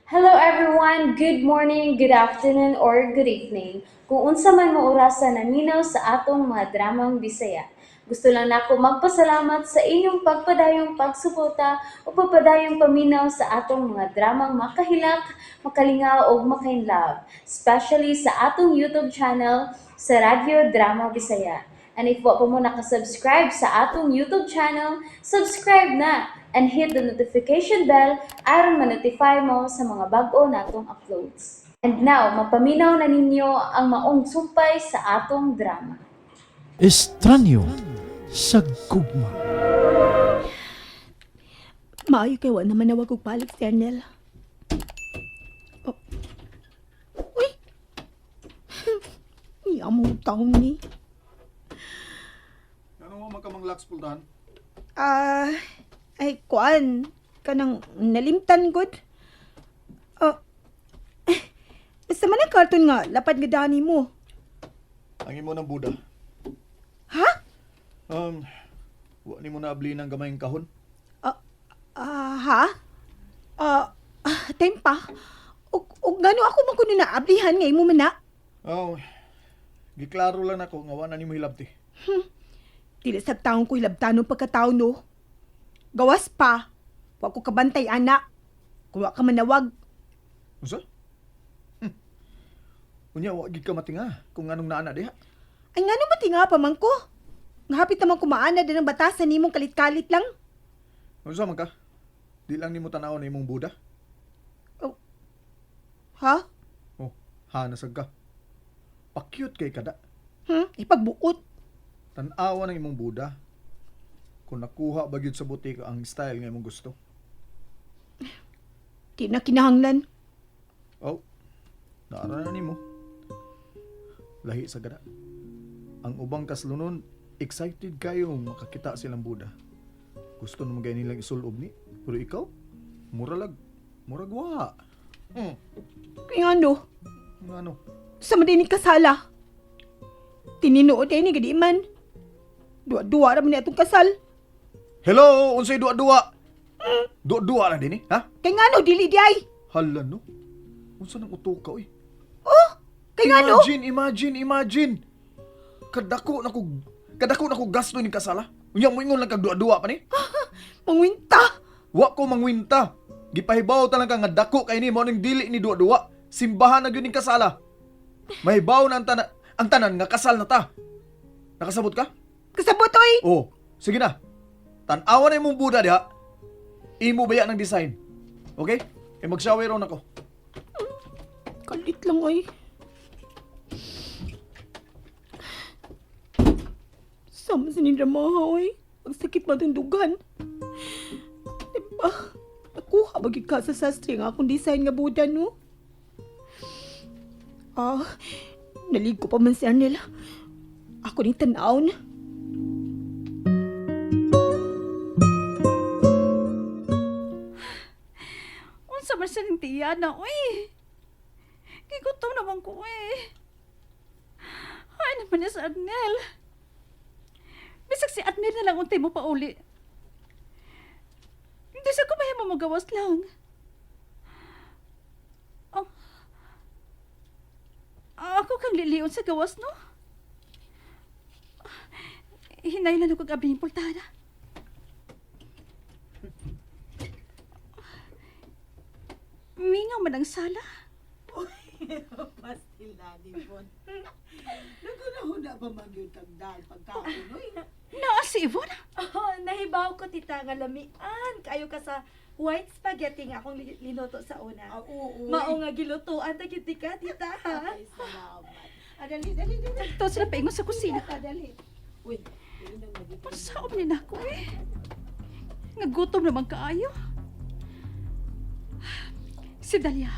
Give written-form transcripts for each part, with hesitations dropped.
Hello everyone! Good morning, good afternoon, or good evening. Kung unsa man mo orasa naminaw sa atong mga dramang Bisaya. Gusto lang nako magpasalamat sa inyong pagpadayong pagsuporta o pagpadayong paminaw sa atong mga dramang makahilak, makalingaw ug makainlove, especially sa atong YouTube channel sa Radyo Drama Bisaya. And if wa pa mo nakasubscribe sa atong YouTube channel, subscribe na and hit the notification bell aron ma-notify mo sa mga bag-o natong uploads. And now, mapaminaw na ninyo ang maong sumpay sa atong drama. Estranyo sa gugma. Maayo kay wa naman nawag og balik si Arnel. Oh. Uy! Iya mo taon ni. Ano mo magkamang pultahan? Ah, ay kuan kanang nalimtan gud. Oh. Eh, basta man ang karton nga lapad nga dani mo. Ang imo ng Buda. Ha? Wa nimo naabli ng gamayng kahon. Ah, ah, ha? Ah, ah, tempa. Og ngano ako man kuno naablihan nga imo man na? Oh, giklaro lang nako nga wa na nimo hilabti. Dili sa taong ko hilabtanon pagkatao no. Gawas pa. Wa ko kabantay ana. Kung wa ka manawag, Unsa? Unya wa gid ka matinga kung anong naana diha. Ay ngano matinga pa man ko? Nga hapit naman kumaana din ang batasan nimong kalit-kalit lang. Unsa man ka? Di lang nimo tan-awon na imong Buda. Ha? Oh, ha nasag ka. Pa-cute kay kada. Ipagbuot. Tan-awa ng imong Buda. Kung nakuha ba gyud sa butika ang style nga imong gusto. Di na kinahanglan. Oh, naara na nimo. Lahi sa gada. Ang ubang kaslunon, excited kayo makakita silang Buda. Gusto naman kayo nilang isulob ni. Pero ikaw, muralag, murag wa. Kaya ano, Nga ano? sa madinig kasala. Tininuod ay ni gadi man. Duwa-duwa ra man ni atong kasal. Hello, unsay duwa-duwa? Duwa-duwa lang din eh, ha? Kay ngano dili di ay. Hala no. Unsa nang utok ka oy? Oh, kay ngano? Imagine, imagine, imagine. Kadako na ko gasto ni kasala. Unya mo ingon lang kag duwa-duwa pa ni. Mangwinta. Wa ko mangwinta. Gipahibaw ta lang ka nga dako kay ni mao ning dili ni duwa-duwa. Simbahan na gyud ning kasala. Mahibaw na ang tanan nga kasal na ta. Nakasabot ka? Kasabot oy. Oh, sige na. Tan-awa na imong Buda diha. Imo baya ng design. Okay? Kay mag-shower ron ako. Kalit lang ay. Sama sa nindramaha oy. Ang sakit matundugan. Diba? Nakuha ba gyud ka sa sastre nga akong design nga buda no? Ah, naligo pa man si Arnel. Ako ni tanawon. Unsa man siya ning tiya na, uy. Gigutom naman ko, eh. Ay, naman niya sa Arnel. Bisag si Arnel na lang untay mo pa uli. Hindi sa kumahimo mo gawas lang. Oh. Ako kang lilion sa gawas, no? Hinay na kag abing pultada. Mingaw man ang sala. Pastila ni Bon. Nagunahuna ba magyud kag dal pagkaon oy? Naa si Yvonne. Oh, nahibaw ko tita nga lamian kayo ka sa white spaghetti nga akong linuto sa una. Ah, oo. Mao nga gilutuan ta gid ka tita ha. Ay, salamat. Ah, dali, dali, dali. Tapos sila paingon sa kusina. Ah, dali. Uy, dili nang magiging. Unsaon ni nako eh. Nagutom naman kaayo. Si Dalia.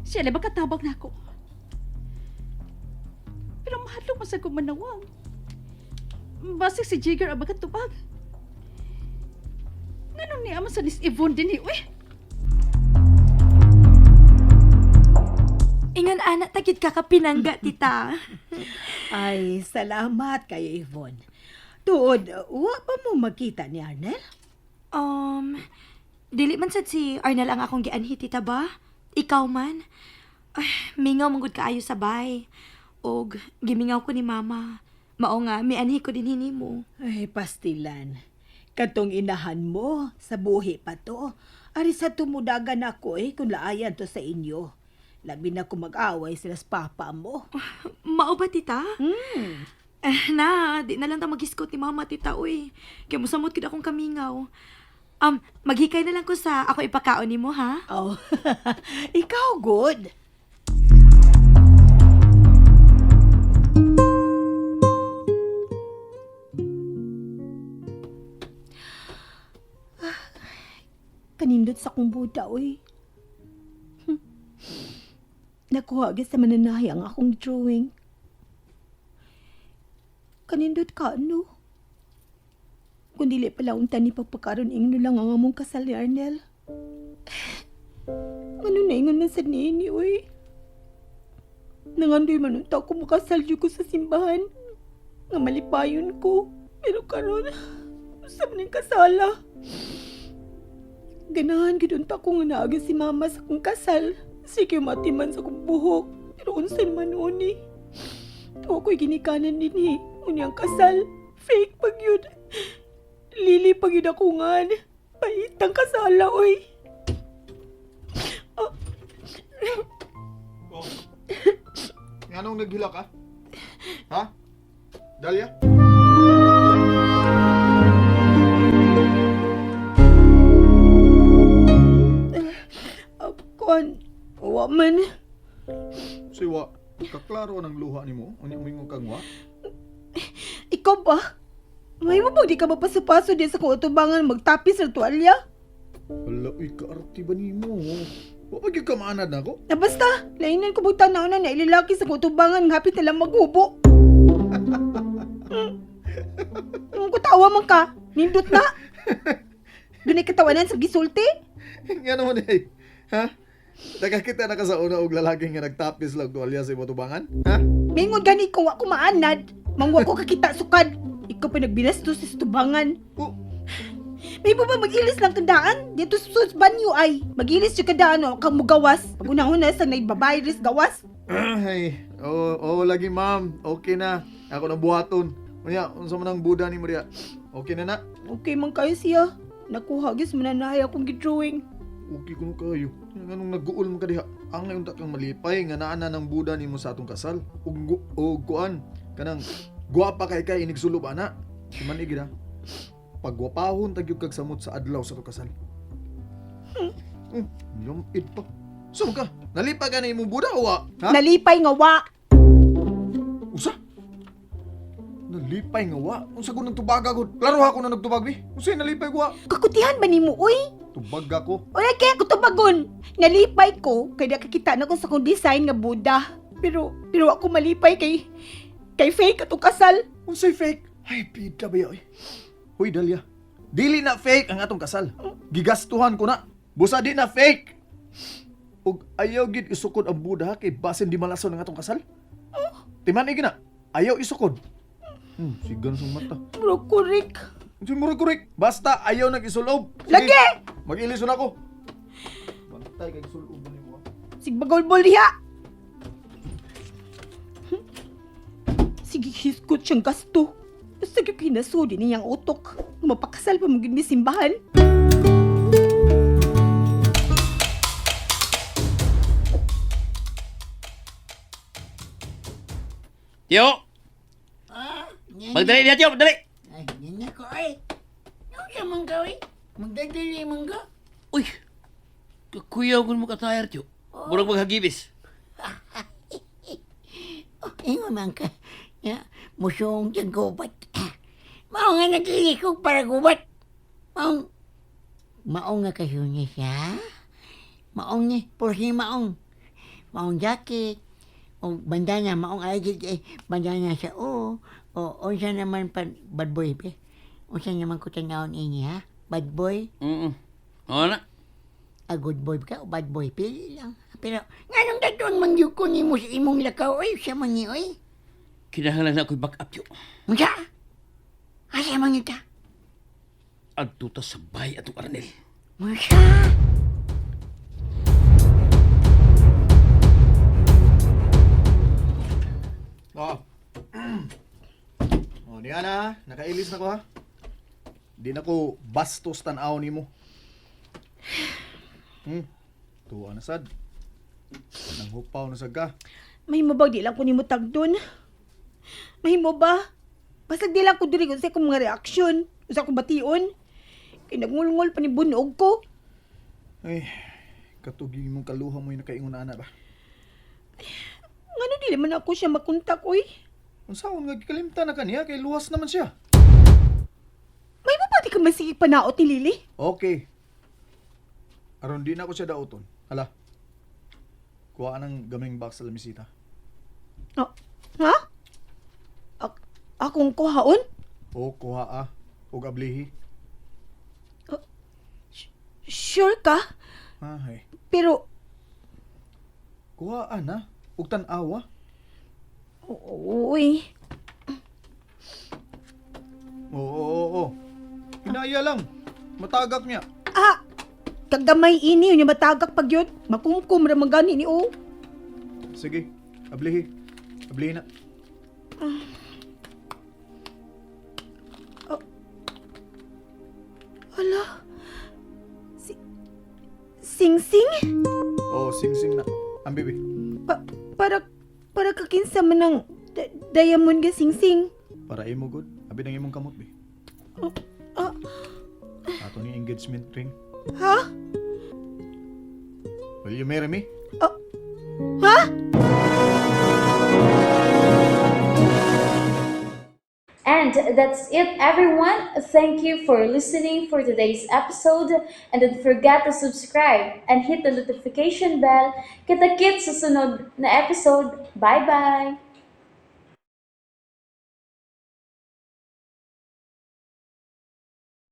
Siya lang makatabang nako. Pero mahadlok man sa kong manawang. Basig si Jigger ang makatubag. Nganong niya man sa nis Yvonne din eh, uy. Ingon ana ta gid ka kapinangga tita. Ay, salamat kay Yvonne. Tuod, wa pa mo magkita ni Arnel? Dili man sad si Arnel ang akong gianhi, tita ba? Ikaw man. Ay, mingaw man gud kaayo sa bay. Og gimingaw ko ni mama. Mao nga mianhi ko din hinimo. Ay, pastilan. Katong inahan mo, sa buhi pa to. Ari sa tumudagan ako eh, kung laayan to sa inyo. Labi na kung mag-away sila sa papa mo. Mao ba, tita? Eh, na, di na lang ta mag-iskot ni mama, tita, uy. Kaya musamot gid akong kamingaw. Maghikay na lang ko sa ako ipakaon nimo, ha? Oh, ikaw good. Ah, Kanindot sa kong buda, oy. Nakuha gyud sa mananahi ang akong drawing. Kanindot ka, no? Kung dili pala unta ni pagpakaron ingno lang ang among kasal ni Arnel. Ano na ingon man sa niini, uy. Nangandoy man unta ko makasal jud ko sa simbahan. Nga malipayon ko. Pero karon, usab ning kasala. Ganahan gid unta ko nga naagi si mama sa kong kasal. Sige matiman sa kong buhok. Pero unsa man uni. Tuwa ko'y ginikanan dinhi. Unyang kasal. Fake pag yun. Lili pag yun ako nga. Pahitang kasala, oy. Oh. Nganong naghila ka? Ha? Dalia? Kuan, wa man. Siwa, kaklaro ng luha nimo, unya moingon kang wa. Ikaw ba? May mo pag di ka mapaso-paso din sa kung utubangan magtapis ng tuwalya? Hala, uy, kaarte ba nimo? Wa pa gyud ka maanad nako? Na basta, lainan ko bang tanaw na naililaki sa kung utubangan ng hapit na lang maghubo. Kung kutawa man ka, nindot na. Dunay katawanan sa gisulti. Nga naman eh. Ha? Nakakita na ka sa una og lalaki nga nagtapis lang tuwalya sa imong tubangan? Ha? Mingon gani ko wa ko maanad. Mangwa ko kakita sukad. Ikaw pa nagbinastos sa tubangan. Oh, May ba mag-ilis lang kandaan? Dito sa banyo ay. Mag-ilis yung kandaan o kang mugawas. Pag una-una sa naibabay ris gawas. ay, oo, oh, lagi ma'am. Okay na. Ako na buhaton. Unya, unsa man ang buda ni mo diha? Okay na na. Okay man kayo siya. Nakuha gis mananahay akong gidrawing. Okay kuno kayo. Nganong nagguol man ka diha? Ang ngayon ta kang malipay nga naa na ng buda nimo sa atong kasal. Ug og kuan kanang guwapa kay kay inig sulob ana. Siman igi na. Pagwapahon tag gyud kag samot sa adlaw sa atong kasal. Lumit pa. Saan ka? Nalipay ka na imong buda o wa? Ha? Nalipay nga wa. Usa? Nalipay nga wa? Unsa ko nang tubaga ko? Klaro ako na nagtubag bi. Usa nalipay ko wa? Kakutihan ba nimo uy? Tubaga ko. Uy, kaya ko tubagon. Nalipay ko kay nakakita na ko sa kong design nga Buddha. Pero pero ako malipay kay kay fake atong kasal. Unsay fake? Ay, pida ba yoy? Hoy, Dalia. Dili na fake ang atong kasal. Gigastuhan ko na. Busa di na fake. Ug ayaw gid isukod ang Buddha kay basin di malason ang atong kasal. Timan na. Ayaw isukod. Sigan sa mata. Bro, kurik. Unsay murag kurik? Basta ayaw nag isulob. Sige, Lagi! Mag-ilison ako. Bantay kay sulob nimo. Ah. Sigbagolbol diha. Sige, hiskot siyang gasto. Sige, kinasudi niyang utok. Mapakasal pa maging simbahan. Tiyo! Ah, Magdali niya, Tiyo! Magdali! Ay, yan ako ay. Yung sa mangga ay. Magdadali mangga. Uy! Kuya, kung mo katayar, Tiyo. Murag maghagibis. Oh, ingon man ka. Ya, musong siyang gubat. Mao nga nagkilikog para gubat. Maong, maong nga kayo niya siya. Maong niya, puro niya maong. Maong jacket. O bandana, maong ay, eh, bandana siya. Oo, o, unsa naman pa, bad boy, be. Unsa naman ko tanawon ini, ha? Bad boy? Mm-mm. Oo na. A good boy ka o bad boy, pili lang. Pero, nganong daton man yun ko nimo sa imong lakaw, oy, siya man ni, oy. Kinahanglan na ako'y back up, Tiyo. Unsa? Asa man yun ta? Adto ta sa bay atong Arnel. Masya. Oo. Oh, niya na, ha. Nakailis na ko ha. Di na ko bastos tan-aw nimo. Tuwa na sad. Nanghupaw na sad ka. Mahimo ba di lang ko nimo tagdon? Mahimo ba? Basag di lang ko diri kung sa akong mga reaksyon, sa akong bation. Kay nagngulngol pa ni bunog ko. Ay, katugi mong kaluha mo yung nakaingon na ana ba? Ngano dili man ako siya makontak oy? Unsaon nga gikalimtan na kaniya kay luwas naman siya. Mahimo ba di ka masige panaot ni Lily? Okay. Aron di na ko siya dauton. Hala. Kuha ng gaming box sa lamisita. Oh, ha? Akong kuhaon? O kuha ah. Og ablihi. Sure ka? Ay. Pero Kuha ah na. Og tan-awa. uy, Oo. Hinaya lang. Matagak niya. Ah, kagamay ini yun yung matagak pag yun. Makumkum ra man gani ni o. Sige, ablihi. Ablihi na. Ala. Si Sing Sing? Oh, sing-sing na. Ang bibi. Para kakinsa man ng diamond ga Sing Sing. Para imo good. Abi nang imong kamot bi. Ah. Ato ni engagement ring. Ha? Will you marry me? Ha? And that's it, everyone. Thank you for listening for today's episode. And don't forget to subscribe and hit the notification bell. Kita-kits sa sunod na episode. Bye-bye!